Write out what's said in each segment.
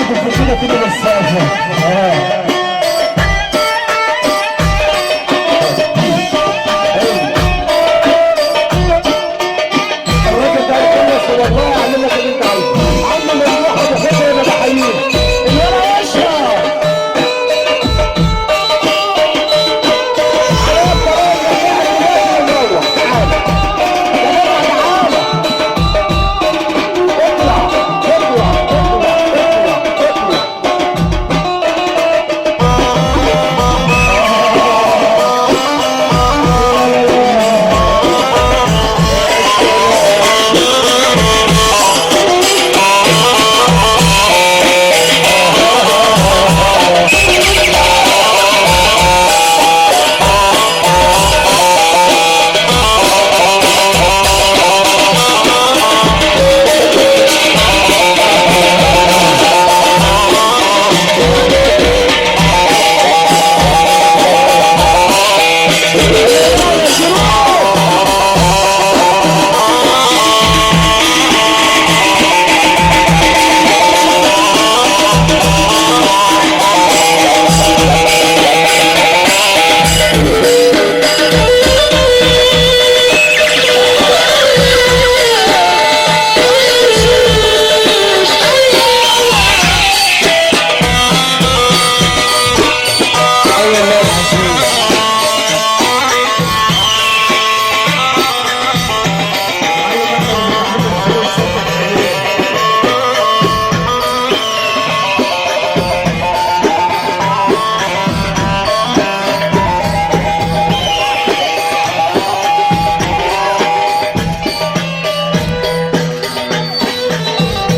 تكون في كده كده بس. الراجل ده يخلص والله يعمل لك اللي انت عايزه. عم ممدوح ابو خضر انا بحييه. الولد اشرف.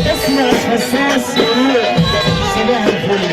اسمع الحساس يقول صباح الفل.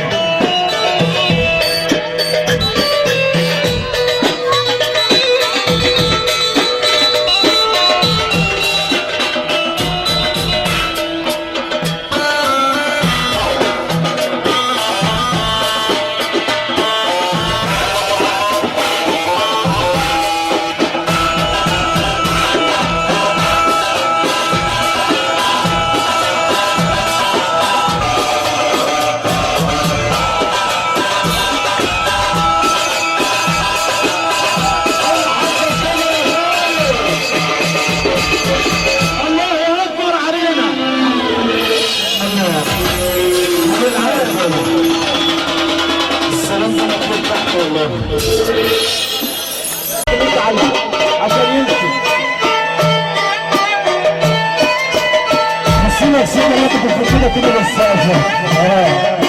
الله اكبر علينا. السلام ده مطلوب تحت والله. اللي انت عايزه عشان يمشي. حسينا بسينا لا تكون في كده كده بس.